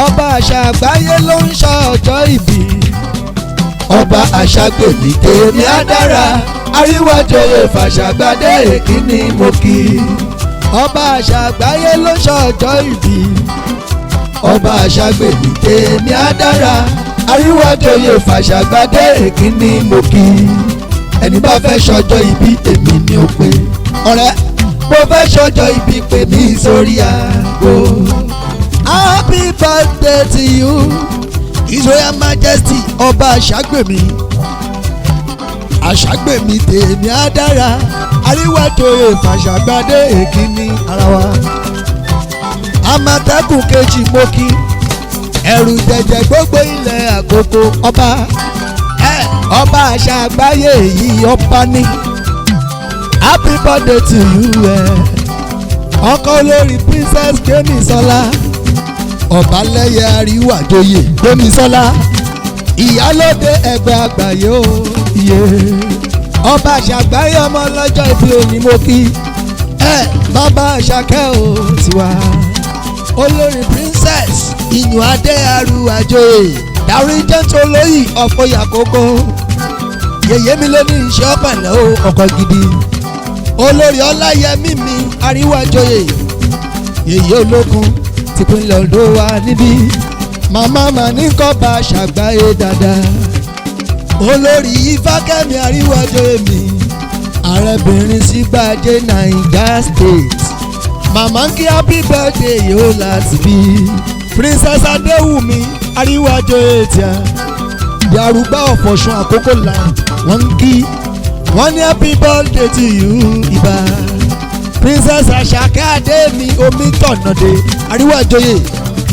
Ọba àṣà àgbáyé ló ń ṣọjọ́ ìbí. Ọba Àṣàgbèmí tèmi á dára, Àríwájòyè fàṣàgbàdé èkíní mo kí. Ọba àṣà àgbáyé ló ń ṣọjọ́ ìbí. Ọba Àṣàgbèmí tèmi á dára, Àríwájòyè fàṣàgbàdé èkíní mo kí. Ẹni bá fẹ́ ṣọjọ́ ìbí èmi ni ó pè. Ọ̀rẹ́ mo fẹ́ ṣọjọ́ ìbí pè mí sórí aago. Happy birthday to you, His Royal Majesty Ọba Àṣàgbèmí. Àṣàgbèmí tèmi á dára, Àríwájòyè fàṣàgbàdé èkíní ara wa. Àmọ̀tẹ́kùn kejì mo kí, ẹ̀rù jẹ̀jẹ̀ gbogbo ilẹ̀ àkókò ọba. Ẹ ọba àṣà àgbáyé yìí ọba ní. Happy birthday to you ẹ. Ọkọ olórí Princess Gbémisọ́lá, Ọbalẹ́yẹ Àríwájòyè Gbémisọ́lá, ìyálóde ẹgbẹ́ àgbáyé o iye. Ọba àṣàgbáyé ọmọ ọlọ́jọ́ ìbí òní mo kí ẹ bàbá àṣàkẹ́ o tiwa. Olórí Princess Ìyún Adé Àríwájòyè Dáríjẹ́ tó lóyè ọ̀fọ̀yà kókó, yèyé mi ló ní iṣẹ́ ọ̀pẹ̀lẹ̀ o ọkọ̀ gidi. Olórí Ọláyẹmí mi Àríwájòyè, yèyé ológun tìpínlẹ̀ Ondo wa níbí, màmá mà ní kọ́ba ṣàgbáyé dáadáa. Olórí Ifákẹ́mi Àríwájòyè mi, àrẹ̀bìnrin sígbàjé Naija State, màmá ń kí happy birthday yóò láti bí. Princess Adéwùmí Àríwájòyè tíá, Yorùbá ọ̀fọ̀sùn àkókò land wọ́n ń kí, wọ́n ní happy birthday to you ibà. Princess Àṣàkẹ́ Adémi Omítọ̀nàdé Àríwájòyè,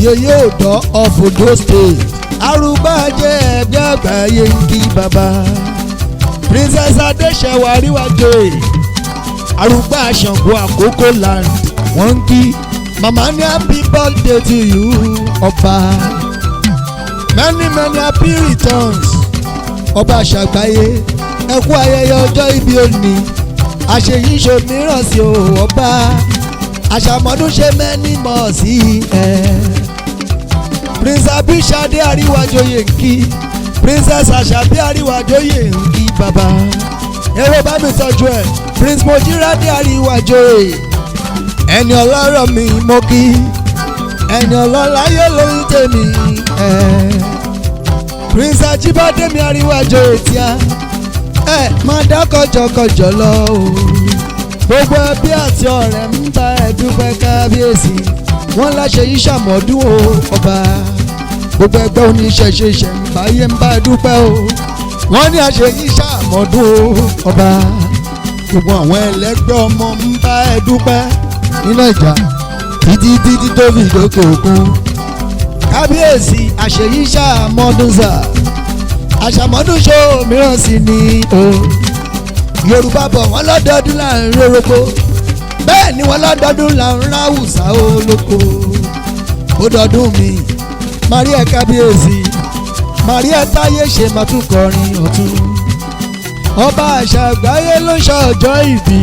yèyé ọ̀dọ́ of Ondo State, arúgbájẹ́ ẹgbẹ́ àgbáyé ń kí bàbá. Princess Adéṣẹwà Àríwájòyè, arúgbá Ṣàngó àkókò land wọ́n ń kí, màmá ní happy birthday to you ọba. Many many happy returns, ọba àṣàgbáyé, ẹ kú ayẹyẹ ọjọ́ ìbí òní, àṣeyíṣe mìíràn sí o ọba, àṣàmọ́dún ṣe mẹ́ni mọ̀ sí ẹ. Prince Abíṣadé Àríwájòyè ń kí, Princess Àṣàbí Àríwájòyè ń kí bàbá. Èrò bá mi tọ́jú ẹ̀, Prince Mojírádé Àríwájòyè, ẹni ọlọ́rọ̀ mi mo kí, ẹni ọlọ́láyé lórí tèmi ẹ̀. Prince Ajíbádé mi Àríwájòyè tíá ẹ máa dá kọjọkọjọ lọ o. Gbogbo ẹbí àti ọ̀rẹ́ ń bá ẹ dúpẹ́ kábíyèsí, wọ́n láṣẹ yìí ṣàmọ́dún o ọba. Gbogbo ẹgbẹ́ oníṣẹ̀ṣe ṣẹ̀ǹbáyé ń bá ẹ dúpẹ́ o, wọ́n ní àṣẹ yìí ṣàmọ́dún o ọba. Gbogbo àwọn ẹlẹgbẹ́ ọmọ ń bá ẹ dúpẹ́ nínú ìjà títí títí tó fi dókè òkun. Kábíyèsí àṣẹ yìí ṣàmọ́dún sà, àṣàmọ́dún ṣó mìíràn sí ni o. Yorùbá bọ̀ wọ́n lọ́dọọdún là ń roroko, bẹ́ẹ̀ ni wọ́n lọ́dọọdún là ń ráwùsà olóko. Ó dọdún mi Maria kábíyèsí, Maria táyé ṣe máa tún kọrin ọ̀tún. Ọba àṣà àgbáyé ló ṣọjọ́ ìbí.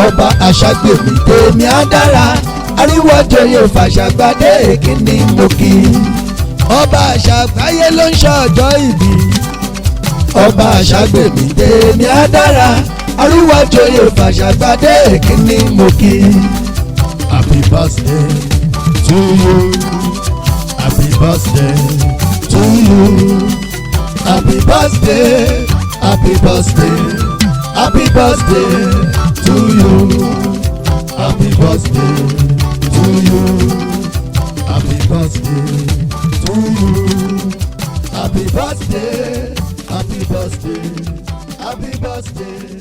Ọba Àṣàgbèmí tèmi á dára, Àríwájòyè fàṣàgbàdé èkíní mo kí. Ọba àṣà àgbáyé ló ń ṣọjọ́ ìbí. Ọba Àṣàgbèmí tèmi á dára, Àríwájòyè fàṣàgbàdé èkíní mo kí. Happy birthday to you. Happy birthday to you. Happy birthday, happy birthday, happy birthday to you. Happy birthday to you. Happy birthday to you. Happy birthday, happy birthday, happy birthday.